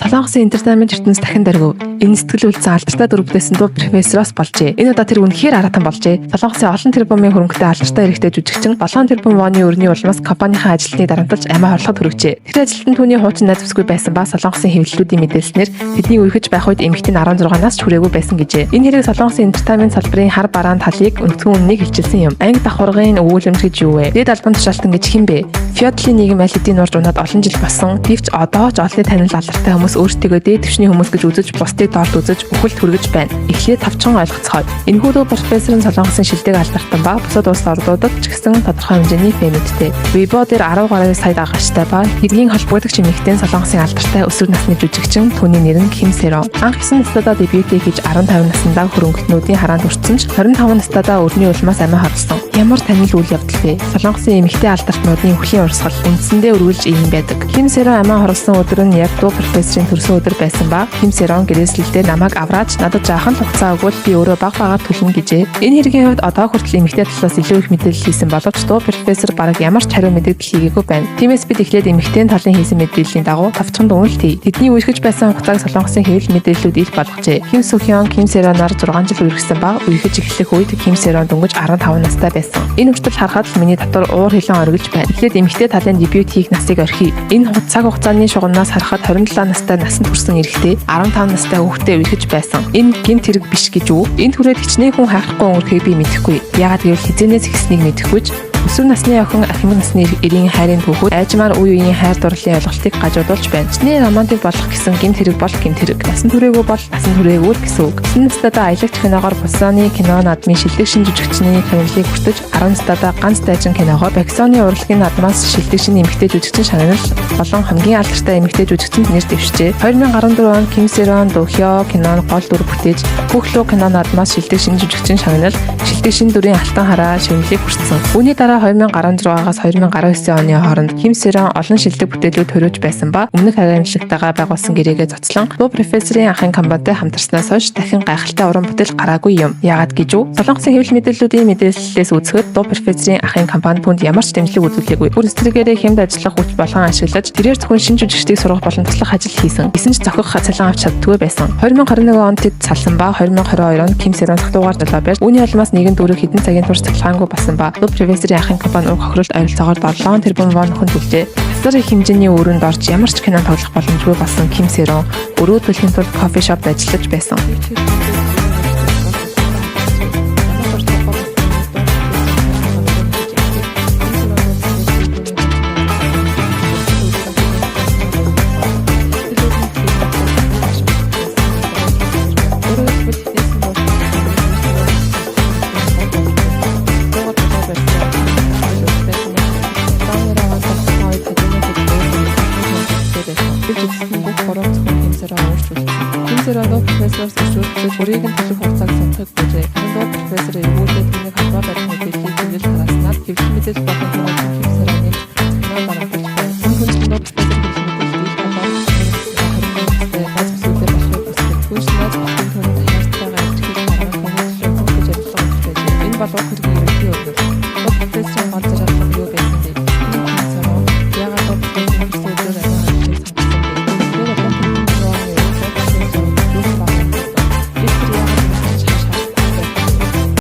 Солонгосын entertainment ертөнц дахин дөргөв. Энэ сэтгэл үлдсэн алдартай дүр бүтээсэн дуу профессороос болжээ. Энэ удаа тэр үнэхээр аратан болжээ. Солонгосын олон тэрбумын хөрөнгөтэй алдартай эрэгтэй жүжигчин 7 тэрбум воны өрний улмаас компанийнхаа ажилтныг дарамтлаж амиа хорлоход хүргэжээ. Тэр ажилтан түүний хуучин найз бүсгүй байсан ба Солонгосын хэвлэлүүдийн мэдээлснээр тэдний үерхэж байх үед эмэгтэй нь 16 нас ч хүрээгүй байсан гэжээ. Энэ хэрэг Солонгосын entertainment салбарын хар бараан талыг өнцгөн үннийг илчилсэн юм. Анги давхаргын өгүүлэмж гэж юу вэ? Дээд албан тушаалтан гэж хэн бэ? Феодлын нийгэм аль хэдийн нурж унаад олон жил болсон. Гэвч одоо ч олонний танил алдартай хүмүүс өөрсдийгөө дээд түвшний хүмүүс гэж үзэж, бусдыг дорд үзэж, үхэлд хүргэж байна. Эхлээд товчхон ойлгоцгоё. Энэхүү дүү профессор нь Солонгосын шилдэг алдартан ба бусад улс орнуудад ч гэсэн тодорхой хэмжээний фэмэдтэй. Weibo дээр 10 гаруй сая дагагчтай ба хэргийн холбогдогч эмэгтэй Солонгосын алдартай өсвөр насны жүжигчин, түүний нэр нь Ким Сэрон. Анх 9 настайдаа дебют хийж 15 наснда хөрөнгөлтнүүдийн хараанд хүрсэн ч 25 настайдаа өрний улмаас амиа хорлосон. Ямар танил үйл явдал вэ? Солонгосын эмэгтэй алдартнуудын үхлийн урсгал үндсэндээ үргэлж ийм байдаг. Ким Сэрон амиа хорлосон өдөр нь яг дуу профессорын төрсөн өдөр байсан ба Ким Сэрон гэрээслэлдээ намайг авраач, надад жаахан л хугацаа өгвөл би өөрөө баг багаар төлнө гэжээ. Энэ хэргийн хувьд одоо хүртэл эмэгтэй талаас илүү их мэдээлэл хийсэн боловч дуу профессор бараг ямар ч хариу мэдээлэл хийгээгүй байна. Тиймээс бид эхлээд эмэгтэй талын хийсэн мэдээллийн дагуу товчхон дүгнэлт хий. Тэдний үерхэж байсан хугацааг Солонгосын хэвлэл мэдээллүүд ил болгожээ. Ким Сухён Ким Сэроноор 6 жил үерхсэн ба үерхэж эхлэх үед Ким Сэрон дөнгөж 15 настай байсан. Энэ хүртэл харахад л миний дотор уур хилэн оргилж байна. Эхлээд эмэгтэй талын дебют хийх насыг орхий. Энэ цаг хугацааны шугамнаас харахад 27 настай насанд хүрсэн эрэгтэй 15 настай хүүхдээ үерхэж байсан. Энэ гэмт хэрэг биш гэж үү? Энэ түрээд хичнээн хүн хайхгүй өнгөрөхийг би мэдэхгүй. Яагаад гэвэл хэзээнээс ихснийг мэдэхгүй ч өсвөр насны охин ахимаг насны эрийн хайрын түүхүүд айжмаар үе үеийн хайр дурлалын ойлголтыг гажуудуулж байна. Чиний романтик болох гэсэн гэмт хэрэг бол гэмт хэрэг. Насан туршаагүй бол насан туршаагүй л гэсэн үг. 9 настайдаа аялагч киногоор Бусаны кино наадмын шилдэг шинэ жүжигчний шагналыг хүртэж 10 настайдаа ганц дайжин киногоор Баксоны урлагийн наадмаас шилдэг шинэ эмэгтэй жүжигчин шагнал болон хамгийн алдартай эмэгтэй жүжигчинд нэр дэвшжээ. 2014 онд Ким Сэрон Дохё кинонд гол дүр бүтээж Пөхлөө кино наадмаас шилдэг шинэ жүжигчин шагнал, шилдэг шинэ дүрийн алтан хараа шагналыг хүртсэн. Үүний дараа 2016-аас 2019 оны хооронд Ким Сэрон олон шилдэг бүтээлүүд хөрөөж байсан ба өмнөх агентлагтайгаа байгуулсан гэрээгээ зоцлон дуу профессорын анхын компанитай хамтарснаас хойш дахин гайхалтай уран бүтээл гараагүй юм. Яагаад гэж үү? Солонгосын хэвлэл мэдээллүүдийн мэдээллээс үзэхэд дуу профессорын ахын компани түүнд ямар ч дэмжлэг үзүүлээгүй. Бүр эсрэгээрээ хямд ажиллах хүч болгон ашиглаж тэрээр зөвхөн шинэ жүжигчдийг сургах болон туслах ажил хийсэн. Гэсэн ч зохих цалин авч чаддаггүй байсан. 2021 онд тэд салсан ба 2022 онд Ким Сэрон сахтуугаар жолоо барьж үүний улмаас нэгэн дүүрэг хэдэн цагийн турш цахилгаангүй болсон ба дуу профессорын ахын компани уг хохиролд ойролцоогоор 7 тэрбум вон хүн төлжээ. Асар их хэмжээний өрөөнд орж ямар ч кино тоглох боломжгүй болсон Ким Сэрон өрөө төлөхийн тулд кофе шопд ажиллаж байсан. Бүрийг нь төлөх хугацааг сунахыг гуйжээ. Харин дуу профессор эргүүлээд түүнийг халбаа барих мэдээллийг хэвлэл тарааснаар хэвлэл мэдээлэл болон түүний Ким Сэроныг цахимаар баримталж байна.